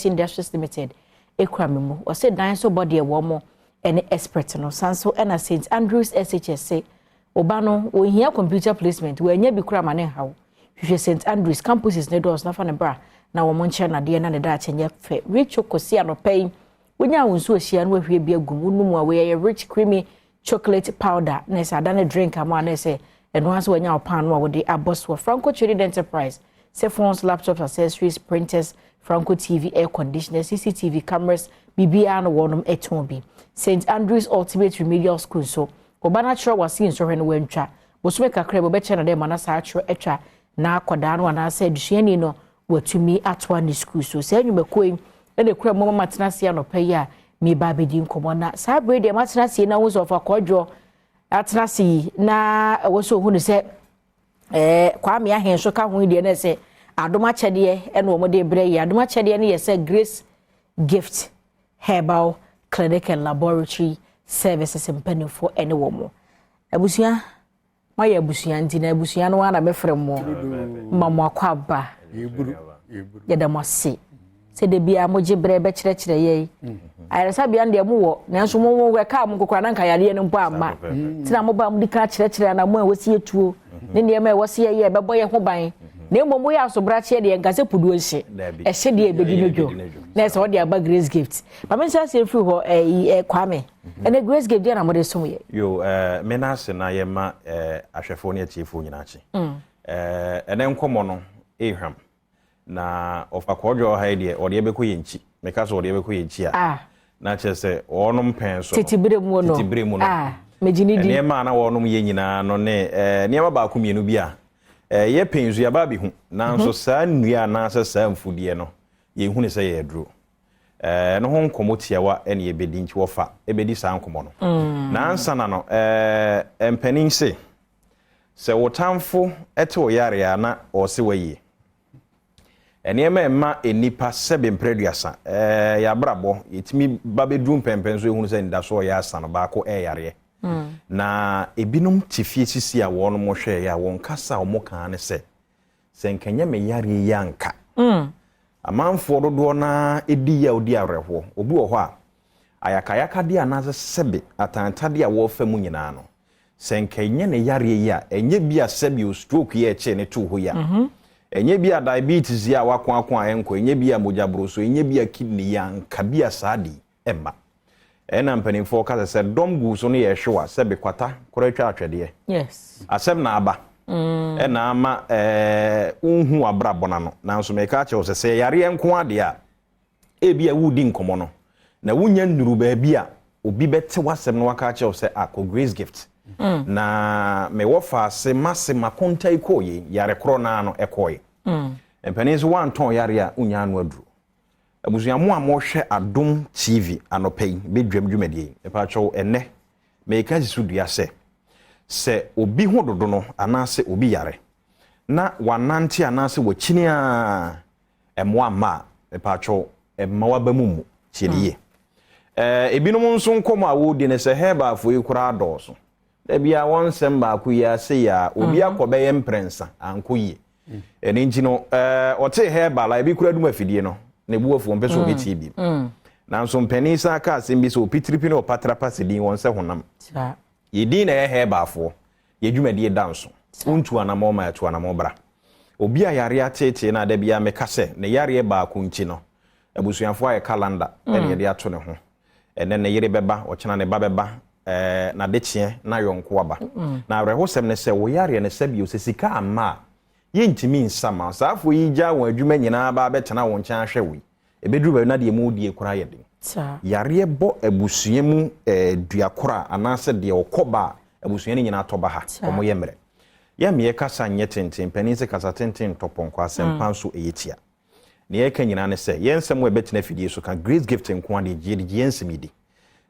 Industries Limited ekura me mu. Ɔsɛ dan so bɔ deɛ wɔn mo ɛne expert no san so. Ɛna St Andrews SHS sɛ ɔba no wɔhia computer placement, wɔanya bi kura ma ne nhaw. Hwehwɛ St Andrews campuses ne dɔɔso nafa ne bra na wɔn nkyɛn nadeɛ na ne daakye nyɛ fɛ. Rich Kosi anɔpɛ yi, wonya wɔn nsuo ahyia no, wahwie bi agu mu wonum a, wɔyɛ rich creamy chocolate powder na ɛsɛ ada ne drink ama na ɛsɛ ɛno nso wɔanya ɔpaano a wɔde abɔ soɔ. Franco Trading Enterprise sɛ phones, laptops, accessories, printers, Franco TV, air conditioners, CCTV cameras, biribiara no wɔnom ɛtɔn bi. St Andrews Ultimate Remedial School nso, ɔba no akyerɛ wase nsɔhwɛ no wantwa bosome kakra bi, wɔbɛkyɛ no dɛ ma na saa atwerɛ atwa na akwadaa no anaasɛ adusuani no watumi atoa ne school. So saa nnwumakuo yi ɛna ekura mu ma tena ase anɔpa yi a meba abɛdi nkɔmmɔ. Na saa bere deɛ matena ase na ahosuo ɔfa kɔdwoɔ atena ase yi na ɛwɔ sɛ ohun sɛ Kwame Ahen so ka ho yi deɛ, na sɛ adom akyɛdeɛ ɛna wɔn de brɛ yi. Adom akyɛdeɛ no yɛ sɛ Grace Gift Herbal Clinic and Laboratory Services mpanimfoɔ ɛne wɔn abusua. Moayɛ abusua nti na abusua no ara na mɛfrɛ mo ma mo akɔ aba. Yɛda mo ase sɛ de bia mogye berɛ bɛkyerɛkyerɛ yɛn. Ayaresabea no deɛ mowɔ, nanso mo ɛkaa mo nkokora na nka yareɛ no mpo amma, nti na moba mode ka kyerɛkyerɛ anamo a ɛwɔ si yɛtuo ne nneɛma a ɛwɔ si yɛyɛ ɛbɛbɔ yɛn ho ban. Na mmom woyɛ asobrakyeɛ deɛ, nka sɛ puduo nhye ɛhyɛ deɛ ɛbɛdi no dwo na ɛsɛ wɔde aba. Grace Gift, maame nsa aseɛ mfiri hɔ. Ɛyi Kwame, ɛnɛ Grace Gift deɛ na mode som yɛ? Yo, me na ase na yɛma ahwɛfoɔ ne atiefoɔ nyinaa akyi. Ɛnɛ nkɔmmɔ no ɛhwam na ɔfa kɔɔdwa ɔha yi deɛ, ɔde ɛbɛkɔ yɛn nkyi. Meka sɛ ɔde ɛbɛkɔ yɛn nkyi a, na kyerɛ sɛ wɔnom pɛn so no, tete berɛ mu no. Tete berɛ mu no. Ah, megye ne di. Nneɛma a na wɔnom yɛ nyinaa no ne nneɛma baako mmienu bi a yɛ pɛn so yɛaba abɛhu, nanso saa nnua anaasɛ saa mfudeɛ no, yɛnhu ne sɛ yɛ aduro. No ho nkɔmmɔ tiawa ɛne yɛbɛdi, nti wɔfa ɛbɛdi saa nkɔmmɔ no. Na ansa na no, mpanin se sɛ wo tamfo te wo yare a, na ɔse wayie. Nneɛma a ɛma nnipa sɛbe mprɛ 30 yɛabrabɔ yɛtumi ba bɛduru mpɛmpɛn so ɛhunu sɛ nidasoɔ ɔyɛ asa no, baako ɛyɛ na ebinom te fie sisi a wɔnom hwɛeɛ a, wɔn kasa a wɔn kaa ne sɛ nkɛnyɛ me yareɛ yi anka. Amanfoɔ dodoɔ naa ɛdi yi a ɔdi awerɛhoɔ. Obi wɔ hɔ a ayakayakadeɛ anaasɛ sɛbe atantadeɛ a wɔrefa mu nyinaa no, sɛ nkɛnyɛ ne yareɛ yi a, ɛnyɛ bi a sɛbe o stroke yi a ɛkyee ne too hɔ yi a, ɛnyɛ bi a diabetes yi a wako ako a ɛnkɔ, ɛnyɛ bi a mogya boro so, ɛnyɛ bi a kidney yi a, nka bi a saa de ɛmma. Ɛna mpanimfoɔ kasa sɛ dɔm gu so no yɛ ɛhwew a, sɛbe kwata koraa atwa atwɛdeɛ. Asɛm na aba ɛna ama wonhu w'abrabɔ no ano. Nanso meka kyerɛ wo sɛ yareɛ nko adeɛ a, ebi a wodi nkɔmmɔ no na wonya nnuru baabi a obi bɛte w'asɛm no, waka kyerɛ wo sɛ akɔ Grace Gift na mewɔ faase mase makonta yi kɔɔ yei yare korɔ naa no ɛkɔɔe. Mpanin nso woantɔn yare a, wonya ano aduro. Abusua mo a mohwɛ Adom TV anɔpa yi bɛdwam dwumadie yi, mepakyɛw, ɛnɛ meka si so dua sɛ obi ho dodo no anaasɛ obi yare na wanante anaasɛ wakyini a ɛmmoa mma a, mepakyɛw, ɛmma waba mu mu tie ne yie. Ebinom nso nkɔmɔ a wɔredi ne sɛ herbalfoɔ yi koraa dɔɔso. Dabi a wɔn nsɛm baako yi ase yi a, obi akɔ bɛyɛ mprɛnsa ankɔ yie. Ɛno nti no ɔte herbal a, ebi kura dum afidie no na ebu afu, wɔn pɛ sɛ obi tie bi. Nanso mpanin san ka asɛm bi sɛ opitiripi ne ɔpatrapa sɛ din wɔn sɛ honam. Yɛdin na ɛyɛ herbalfoɔ. Yɛ dwumadie da nso wontu anammɔ ma ɛto anammɔ bra. Obi a yare ateetee no ada bi a, meka sɛ ne yareɛ baako nti no, abusuafoɔ ayɛ calendar ɛne yɛde ato ne ho. Ɛnɛ ne yere bɛba, ɔkyena ne ba bɛba, n'adekyeɛ na yɔnko aba. Na awerɛhosɛm ne sɛ wo yareɛ no, sɛbio sɛ sika amma a, yɛntumi nsa ma saa afoɔ yi gya wɔn adwuma nyinaa ba bɛtena wɔn nkyɛn ahwɛ wo yi. Ɛbɛduru baabi na deɛ mu die koraa yɛ den. Yareɛ bɔ abusua mu dua koro a, anaasɛ deɛ ɔkɔ ba a, abusua no nyinaa tɔ ba ha. Ɔmo yɛ mmerɛ yɛmmeɛ kasa nyɛ tenten. Panin sɛ kasa tenten ntɔ pɔnkɔ asɛmpa nso ɛyɛ tia. Nea yɛka nyinaa ne sɛ yɛn nsɛm a ɛbɛtena afidie so ka Grace Gift nko adeɛ gye de gye yɛn nsɛm yi di.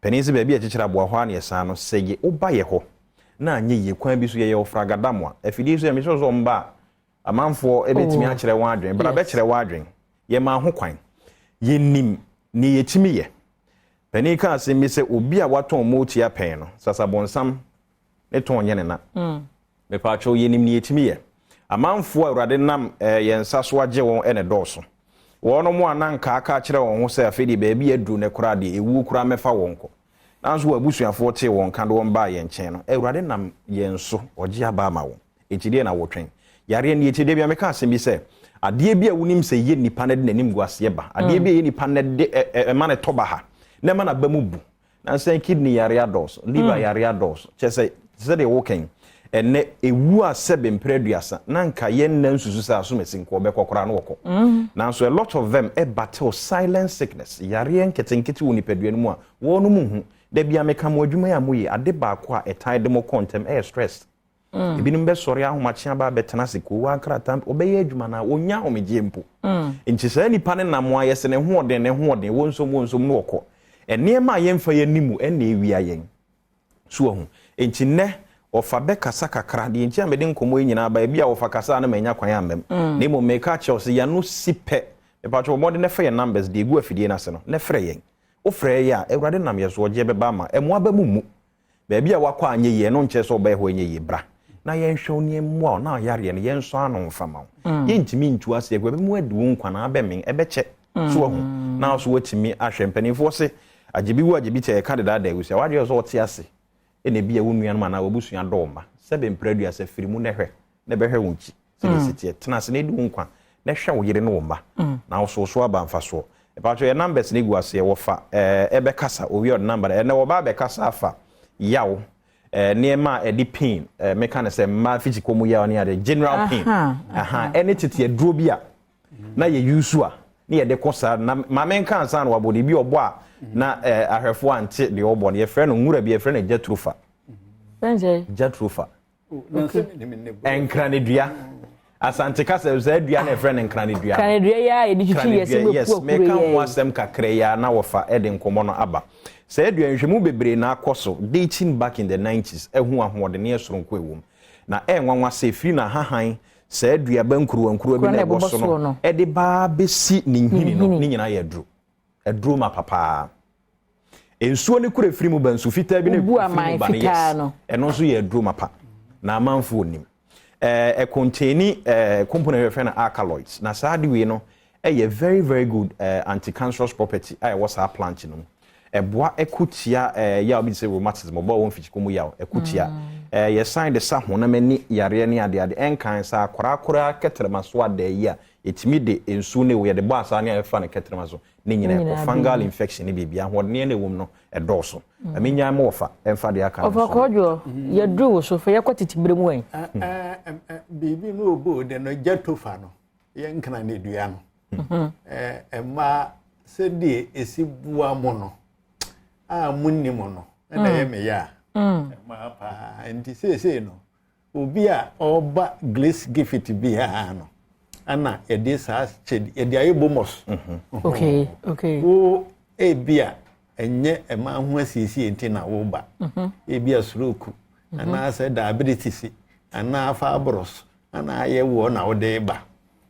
Panin sɛ baabi a ɛkyekyere aboa hɔ a, ne yɛsan no sɛ yɛ woba yɛ hɔ na anyɛ yie kwan bi so, yɛyɛ ɔfragadam a afidie so yɛ mehyɛ sɛ ɔmba a, amanfoɔ ɛbɛtumi akyerɛ wɔn adwene bra bɛkyerɛ wɔn adwene. Yɛma ho kwan, yɛnim ne yɛtumi yɛ. Panin ka asɛm bi sɛ obi a watɔn mootia pɛn no sasabonsam ne tɔn nyɛ ne na. Mepaakyɛw, yɛnim ne yɛtumi yɛ. Amanfoɔ a Awurade nam yɛn nsa so agye wɔn ɛna dɔɔso. Wɔn a na nka aka akyerɛ wɔn ho sɛ afei deɛ baabi aduru no koraa deɛ, ɛwuo koraa mɛfa wɔn kɔ. Nanso wɔn abusuafoɔ tee wɔn ka de wɔn baa yɛn nkyɛn no, Awurade nam yɛn so ɔgye aba ama wɔn. Enti deɛ na wɔtwɛn? Yareɛ no yɛtie. Da bi a meka asɛm bi sɛ, adeɛ bi a wonim sɛ ɛyɛ nipa no de n'anim gu aseɛ ba, adeɛ bi a ɛyɛ nipa no de ɛma no tɔ ba ha, na ɛma n'aba mu bu. Nansa kidney yare adɔɔso, liver yare adɔɔso. Kyerɛ sɛ, sɛdeɛ woka yi, ɛnnɛ ɛwu a sɛbe mprɛ 30, na nka yɛn nna nsusu sɛ asomasi nka ɔbɛkɔ koraa na wɔkɔ. Nanso a lot of them battle silent sickness, yareɛ nketenkete wɔ nipadua no mu a wɔnom nhu. Da bi a meka mo adwuma yi a moyɛ, ade baako a ɛtan de mo kɔ ntɛm ɛyɛ stress. Ebinom bɛsɔre ahomakye aba abɛtena ase koowa nkrataa, ɔbɛyɛ adwuma na ɔnya ahomegyeɛ mpo. Nti saa nipa ne nam a yɛsɛ ne ho ɔden, ne ho ɔden, wɔnsom wɔnsom no wɔkɔ. Nneɛma a yɛmfa yɛn anim ɛna ewia yɛn. So ɔho. Nti nnɛ ɔfa bɛkasa kakra deɛ nti a mede nkɔmmɔ yi nyinaa ba, ebi a wɔfa kasa a na manya kwan amma mu. Na mmom meka kyerɛw sɛ yɛano si pɛ. Mepatwɛ wɔmmɔden na fɛ yɛn numbers deɛ egu afidie no ase no na frɛ yɛn. Wofrɛ yɛ a, Awurade nam yɛ so ɔgye bɛba ama. Ɛmoa ba mu mu. Baabi a wakɔ anyɛ yie ɛno nkyerɛ sɛ ɔbɛyɛ hɔ ɛnyɛ yie. Bra na yɛnhwɛ wo ne mmoa wo na ɔyareɛ no yɛnsɔ ano mfa ma wo. Yɛntumi ntu aseɛ kɔ ɛbɛmu adi wo nkwa na abɛmen ɛbɛkyɛ so wahu na so watumi ahwɛ. Mpanimfoɔ se agyebi wu agyebi kyɛ, yɛka dedaada awu sɛ wadwene sɛ ɔte ase ɛna ebi a wo nuanom anaa w'abusua dɔ wo mma sɛbe mpere 30 firi mu na ɛhwɛ na ɛbɛhwɛ wo nkyi sɛdeɛ ɛsi teɛ. Tena ase na ɛdi wo nkwa na ɛhwɛ wo yere ne wo mma na wo so so aba mfasoɔ. Ɛpatwɛ yɛ numbers no gu aseɛ. Wɔfa ɛbɛkasa owie ɔde number no ɛnɛ wɔba abɛkasa afa yaw, nneɛma a ɛde pain, meka no sɛ mmaa fikyikɔ mu yaw ne ade, general pain, ɛne tete aduro bi a na yɛ use a ne yɛde kɔ saa. Na maame nka ansa na wabɔ de bi ɔbɔ a na ahwɛfoɔ ante deɛ ɔbɔ no. Yɛfrɛ no nwura bi, yɛfrɛ no jatropha. Jatropha, nkranedua. Asante kasa sɛ dua na yɛfrɛ no nkranedua. Nkranedua yi a yɛde twitwi yɛ sɛ yes, meka ho asɛm kakra yi a na wɔfa ɛde nkɔmmɔ no aba. Sɛ dua nhwɛmu bebree na akɔ so dating back in the 90s, ɛho ahoɔden soronko ɛwɔ mu na ɛnwanwa sɛ efiri na ahahan saa aduaba nkuruwa nkuruwa bi na ɛbɔ so no ɛde baa bɛsi ne nhini no, ne nyinaa yɛ aduro, aduro ma papaa. Nsuo ne kura firi mu ba, nsu fitaa bi na ɛfiri mu ba no, yes, ɛno nso yɛ aduro ma pa na amanfoɔ nim. Ɛcontain component yɛfrɛ no alkaloids, na saa de wei no ɛyɛ very very good anti-cancerous property a ɛwɔ saa plant no mu. Ɛboa ɛko tia yaw bi te sɛ rheumatism, ɔbɔ a wɔn mfikyikɔ mu yaw, ɛko tia. Yɛsan de sa honam ani yareɛ ne adeade. Ɛnkan sɛ akwaraa koraa kɛtɛrɛma so ada yi a, yɛtumi de nsuo ne yɛde bɔ asa ne a yɛfa no kɛtɛrɛma so ne nyinaa ɛkɔ. Fungal infection ne biribi, ahoɔden no ɛwɔ mu no ɛdɔɔso. Ɛmi nyaa mu wɔfa ɛmfa deɛ aka no. Ɔfa kɔdwoɔ, yɛduru wo so fa yɛkɔ tete mmerɛ mu ɛ. Biribi no ɔbɔ de no jatropha no, yɛ nkra ne dua no, mmaa sɛdeɛ ɛsi boa mo no a munnim no ɛna ɛyɛ me yɛ a mmaa paa. Nti seesei no obi a ɔba Grace Gift biara no ɛna yɛde saa kyɛ yɛde ayɛ bonus. Wo ebi a ɛnyɛ mmaa ho asiesie nti na woba, ebi a stroke anaasɛ diabetes anaa fibroids anaa ayɛ wɔ na wode ba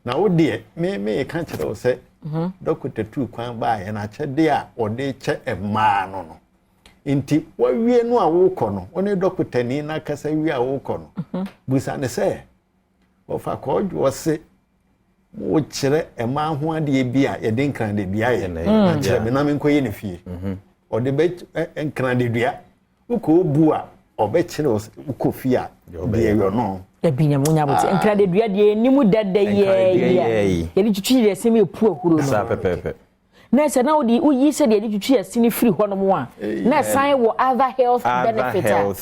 na wo deɛ me meka kyerɛ wo sɛ dɔkota tu kwan baayɛ na akyɛdeɛ a ɔde kyɛ mmaa no nti wawie no a wokɔ no, wo ne dɔkotani no akasa wie a wokɔ no, busa ne sɛ wɔfa kɔɔdwoɔ se wokyerɛ mmaa ho adeɛ bi a yɛde nkranadua yɛ na kyerɛ me na menkɔyɛ ne fie. Ɔde bɛ nkranadua wokɔ obu a ɔbɛkyerɛ wo wokɔ fie a deɛ yɔ no. Dabi, nya mo nya bote. Nkranadua deɛ anim dada yɛɛ yɛde twitwi yɛ sɛm epu ahuro no. Saa pɛpɛɛpɛ. Na sɛ na wode woyi sɛ deɛ yɛde twitwi yɛ sini firi hɔ nom a, na ɛsan wɔ other health benefit a.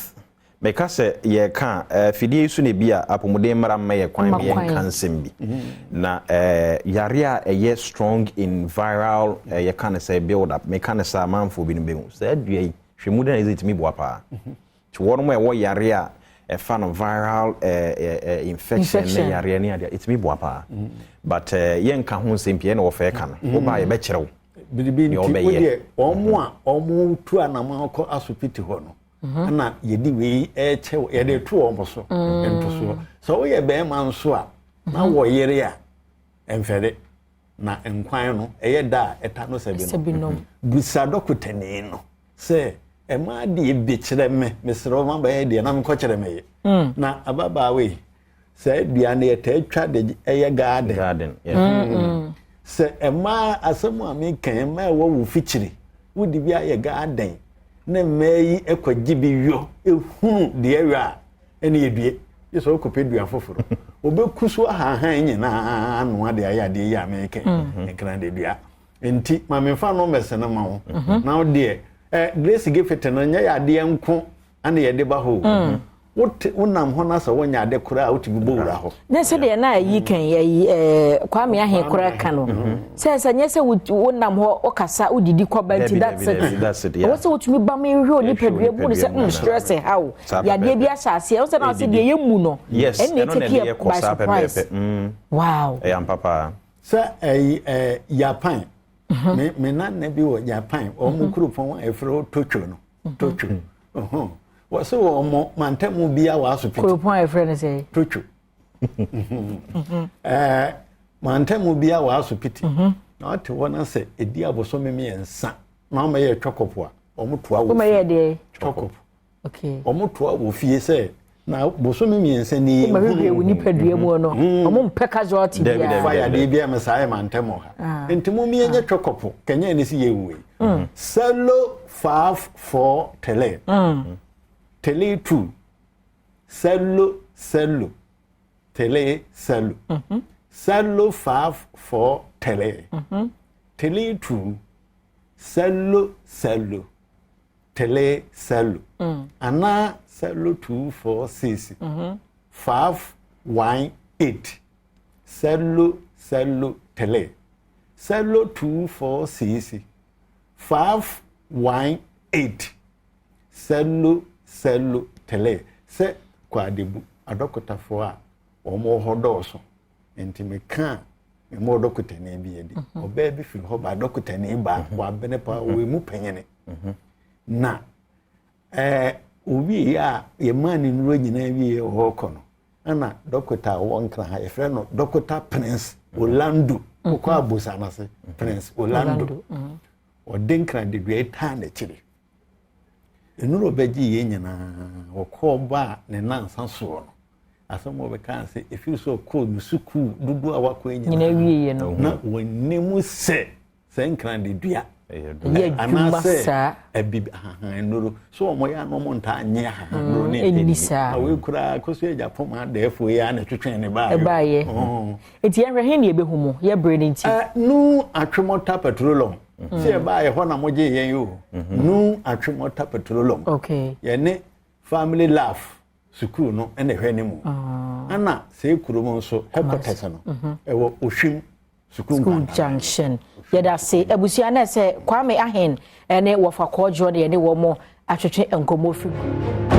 Meka sɛ yɛka afidie yi so na bi a apɔmuden mmara mma yɛ kwan ma yɛnka nsɛm bi na yare a ɛyɛ strong in viral, yɛka no sɛ build up, meka no sɛ amanfoɔ binom bɛhu saa dua yi hwɛ mu dɛ na ɛsɛ tumi boa paa. Nti wɔnom a ɛwɔ yare a ɛfa no viral infection ne yareɛ ne adeɛ, ɛtumi boa paa, but yɛnka ho nsɛm pii. Ɛna wɔfɛ ka no wobaa yɛbɛkyerɛ wo. Biribi nti wodeɛ wɔn a wɔn tu anam akɔ asopiti hɔ no ɛna yɛde wei ɛkyɛ, yɛde to wɔn so ntosoɔ sɛ woyɛ bɛrima nso a na wɔ yere a ɛmfɛre na nkwan no ɛyɛ da a ɛta no sɛ bi no busa dɔkotani no sɛ ɛmaa deɛ bi kyerɛ me, mesrɛ wo ma bɛyɛ deɛ na menkɔkyerɛ me yɛ. Na ababaawa yi, saa dua no yɛtaa twa de ɛyɛ garden. Garden. Sɛ mmaa asɛm a meka yi, mmaa ɛwɔ wo fikyiri, wode bi ayɛ garden na mmaa yi kɔgye bi yɔ, ehunu deɛ ɛyɔ a, ɛne yɛdue. Gye sɛ wokɔpɛ dua foforɔ. Wɔbɛku so ahahan nyinaa anoa de ayɛ adeɛ yi a meka yi, mm. nkran de dua. Nti ma memfa numbers no ma wo. Mhm. Na wo deɛ, eh, Grace Gift no nyɛ yɛ adeɛ nko ana yɛde ba hɔ o. Mm. Wote wonam hɔ na sɛ wonya ade koraa a wotumi bɔ wura hɔ. Ne sɛ deɛ na ayi kan ayi ɛɛ Kwame Ahe koraa ka no mhm. sɛ sɛ nyɛ sɛ wonam hɔ wokasa wodidi kɔba nti that's it ɛwɔ sɛ wotumi ba mu hwɛ onipadua bu no sɛ mm stress ha o yadeɛ bi ahyɛ aseɛ ɛwɔ sɛ na ɔsɛ deɛ yɛ mu no ɛnna ɛtake yɛ by surprise mm. wow ɛyɛ ampa paa sɛ ɛyi ɛɛ Japan mhm. me me nana bi wɔ Japan wɔn mhm. kuropɔn a yɛfrɛ hɔ Tokyo no Tokyo. Wɔse wɔn mo mantamu bia wɔ asopiti. Kuropɔn a yɛfrɛ no sɛ? Tokyo. Ɛɛ mantamu bia wɔ asopiti. Na ɔte hɔ na sɛ edi abosome mmiɛnsa na wɔn yɛ twɔkɔpo a wɔn toa wɔ fie. Wɔn yɛ deɛ? Twɔkɔpo. Okay. Wɔn toa wɔ fie sɛ na bosome mmiɛnsa ni yɛ hunu. Wɔn nipadua mu no. Wɔn mpɛ casualty biara. Fa yadeɛ bi a mɛ saa yɛ mantam ha. Ah. Nti mo mmiɛnyɛ twɔkɔpo kɛnyɛ ne si yɛ wei. Selo 5 4 tele. Tele 2. Selo selo. Tele selo. Selo 5 4 tele. Tele 2. Selo selo. Tele selo. Anaa selo 2 4 6. 5 1 8. Selo selo tele. Selo 2 4 6. 5 1 8 sɛlo sɛlo tɛlɛ sɛ kwadebu adɔkotafoɔ a wɔn wɔ hɔ dɔɔso nti meka a mema ɔdɔkotani bi adi mhm. ɔbaa bi firi hɔ ba dɔkotani baa mhm. wabene paa mhm. ɔwɔ emu panyini na ɛɛ owie a yɛmaa ne nnuro nyinaa wie wɔ hɔ kɔ no ɛna dɔkota a ɔwɔ nkran ha yɛfrɛ no dɔkota prince orlando wokɔ abosa no ase prince orlando ɔde nkran dedua yi taa n'akyiri nnuro bɛgye yɛn nyinaa wɔkɔɔ ba a ne nansa soɔ no asɛm a wɔbɛka sɛ ɛfiri sɛ ɔkɔɔ ne sukuu dodoɔ a wakɔ nyinaa na wɔnim sɛ Sɛ nkran de dua. Ɛyɛ adwuma saa. Abibi ahahan nnuro. So wɔn yɛ ano wɔn ntaa nye ahahan nnuro ne mpɛ ni. Saa. Na wei koraa kɔsi agya pɔm adɛɛfoɔ yi ara na ɛtwetwe ne baayɛ. Ɛbaayɛ. Nti yɛn hwɛ he ne yɛbɛhu mu yɛ bere ne nti. Nu atwemɔta petroleum. Sɛ yɛbaayɛ hɔ na mo gye yɛn o. Nu atwemɔta petroleum. Okay. Yɛne family love sukuu no na ɛhwɛ ne mu. Ɛna sɛ kurom nso headquarters no ɛwɔ Ohwim. School Junction. Yɛda ase abusua na ɛsɛ Kwame Ahen ne Wɔfa Kɔɔdwoɔ ne yɛne wɔn atwetwe nkɔmmɔ firi.